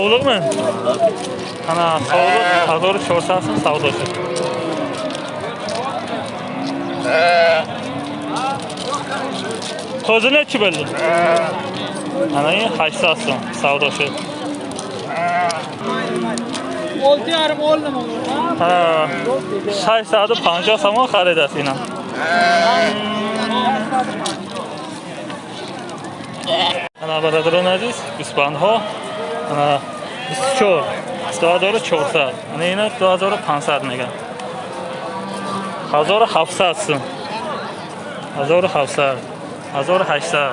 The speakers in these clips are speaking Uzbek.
Sovliqmi? Ana sovliq 1400 so'm savdo shud. Qo'zi nechi bo'ldi? Ana 800 so'm savdo shud. 6,5 oldim. Ha, 650 somon xaridasi ina. Ana бародарон азиз, гӯсфандҳо ана 24 2400, ана ина 2500 меган. 1700 сум. 1700, 1800.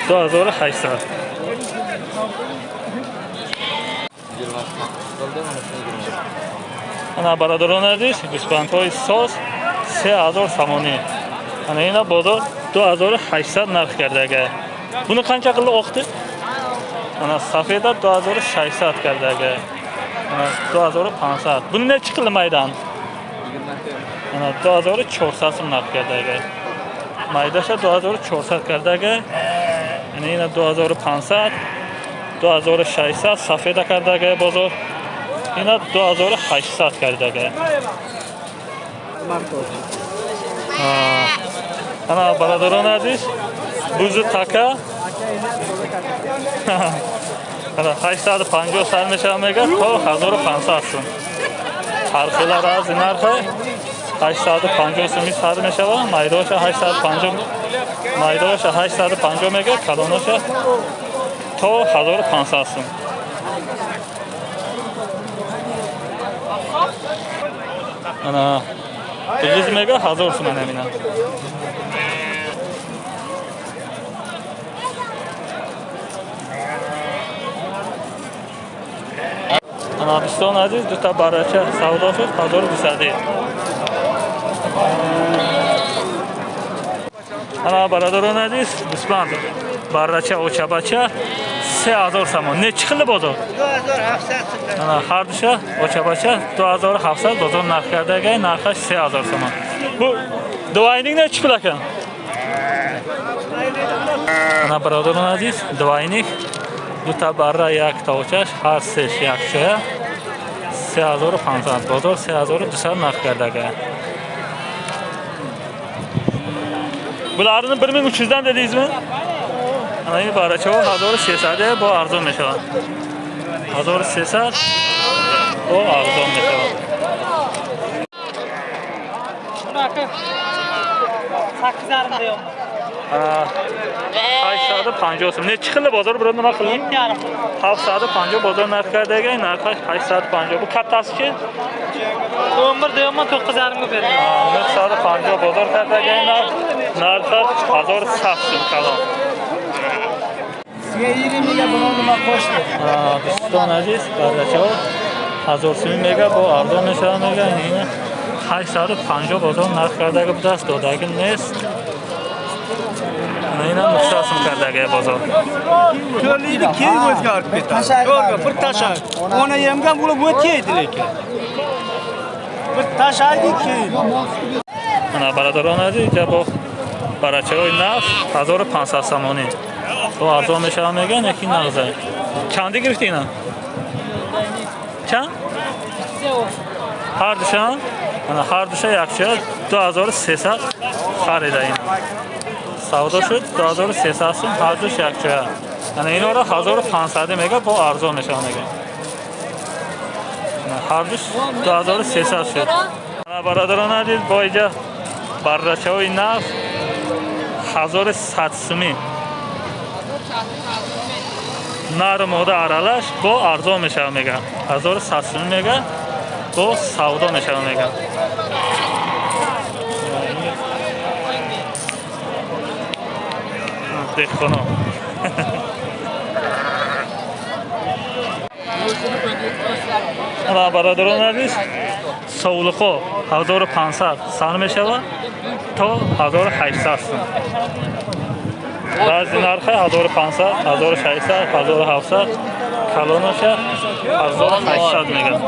2800. Ана бародарон азиз, гӯсфандҳои соз 3000 сомонӣ. Ана ина бозор 2800 нарх кардага. Buni qancha qilib oqdi? Ana safeda 2600 кардага. Ana 2500. Buni nechi qildi maydan? Ana 2400 so'm narx кардага. Maydasha 2400 кардага. Ana ина 2500, 2600 сафеда кардага бозор. Ина 2800 кардага. Ана бародарон азиз, бузи така ана 850 сар мешавад мегӯяд то 1500 сум. Ҳар хела рази нархе 850 суми сар мешавад, майдоша 850, майдоша 850 мегӯяд, калоноша то 1500 сум. Ана дуз мегӯяд 1000 сум ана. Ана дӯстон азиз, дута барача савдо шуд 1200. Ана бародарон азиз, гӯсфанд барача очабача 3000 сомон. Nechi qildi bozor? 2700 сом. Ана ҳар душа очабача 2700 бозор нарх кардаги, нархаш 3000 сомон. Bu двойник nechi pul ekan? Ана бародарон азиз, двойник дута барра як тавчаш ҳар сеш якчоя 3500 бозор 3200 нарх кардага. Bularni 1300 dan dedingizmi? Ana ini baracha 1300 bu arzon mешавад. 1300 bu arzon mешавад. Bunaqa 8,5 deyapman. 850 сом. Nechi qildi bozor? Biror nima qildi? 750 bozor narx kardagi, narxi 850. Bu kattasi-chi? 11 deyapman, 9,5 ga berdim. 950 bozor kardagi narx, narxi 1100 so'm kalon. Sizga 20 ga buni nima qo'shdi? Дӯстон азиз, барачаҳо 1000 сум мега бо арзон мешавад мега, ина 850 бозор нарх кардаги будааст, додаги нест. Ина 900 сум кардаги бозор. To'rtlikni keyin o'zgarib ketadi. To'g'ri, bir tashaydi. Ona yemgan bo'lib o'taydi lekin. Bir tashaydi keyin. Mana бародарон азиз, инҷа бо барачаҳои нав 1500 сомонӣ. Бо арзон мешавад мегӯянд, яки нағза. Чанди гирифти ина? Чанд? Ҳар душан? Ана ҳар душа якча 2300 харида ина. Савдо шуд 2300 сум ҳар душ якча. Ана инора 1500 мега бо арзон мешавад мегӯянд. Ҳар душ 2300 шуд. Ана бародарон азиз, бо инҷа баррачаҳои нав 1100 сумӣ. Нар мода аралаш бо арзон мешавад мегӯянд. 1100 сумӣ мегӯянд, бо савдо мешавад мегӯянд. Деҳқоно. Ана бародарон азиз, совлиқо 1500 сар мешавад то 1800 сум. Баъзи нархи 1500, 1600, 1700, калоноша 1800 мегӯянд.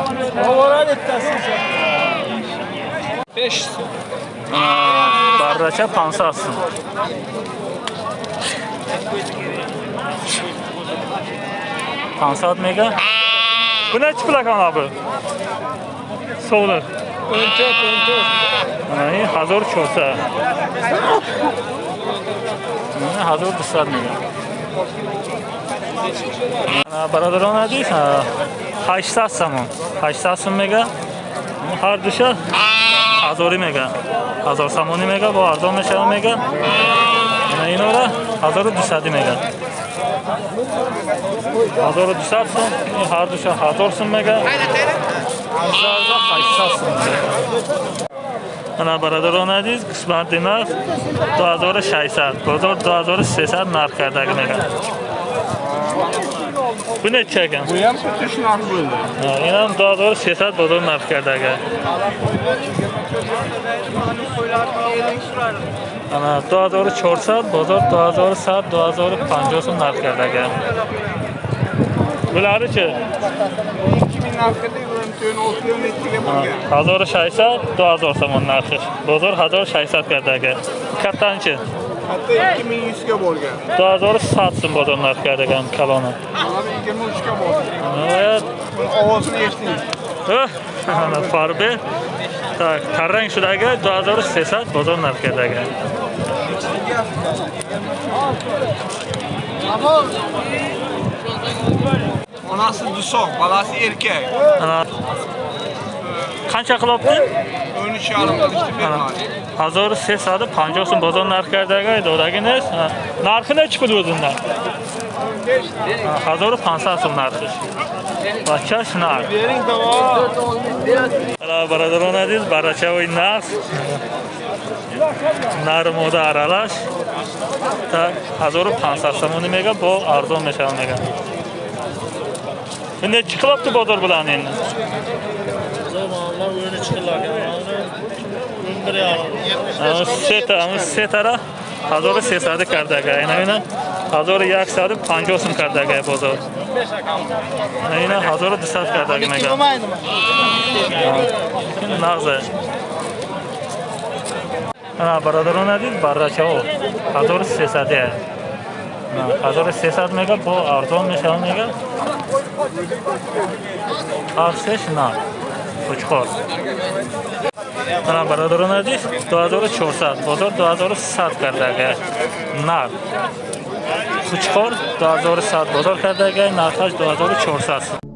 Баррача 500 сум. 500 мега. Bu nechi pul ekan abi? So'liq. 14, 14. Mana 1400. Mana 1200 мега. Бародарон азиз, 800 сомон. 800 сом мега. Ҳар душа 1000 мега. 1000 сомонӣ мега, бо арзон мешава мега. Mana инора 1200 мега. 1200 сом, ҳар душа 1000 сом мега. 800 сом мега. Mana бародарон азиз, қисмати нарх 2600, бозор 2300 нарх кардаги мега. Bu necha ekan? Bu ham shu narx bo'ldi. Ha, ham 2300 bozor narx kardaga. Ana 2400 bozor 2100 2050 сом нарх кардаga. Bulari-chi? 2000 narxida 16-17 ga bo'lgan. 1600 2000 somon narxi. Bozor 1600 kardaga. Kattanchi? Hatto 2100 ga bo'lgan. 2100 so'm bozor narx kardagan kaloni. Mana 23 ga bo'ldi. Evet. Ovozini eshiting. Ana farbi. Tak, tarang shudaga 2300 bozor narx kardagan. Onasi dusoq, balasi erkak. Ana qancha qilyapti? 13,5 qilishdi bermadi. 1350 so'm bozor narx kardaga dodaginiz. Narxi nechi pul o'zidan? 1500 so'm narxi. Bachash narx. Bering davo. Бародарон азиз, барачави нарх. Нар мода аралаш. Так 1500 сомонӣ мега, бо арзон мешава мега. Endi nechi qilyapti bozor bilan endi? Seta, сетара 1300 кардага. Ина 1150 сом кардага бозор. Ина 1200 кардага мега. Нағзе. Ана бародарон азиз, баррачаҳо 1300. 1300 мега, бо арзон мешава мега. Ҳар на. Qo'chqor. Mana бародарон азиз, 2400, бозор 2100 кардага. Нар. Qo'chqor 2100 бозор кардага, нархаш 2400.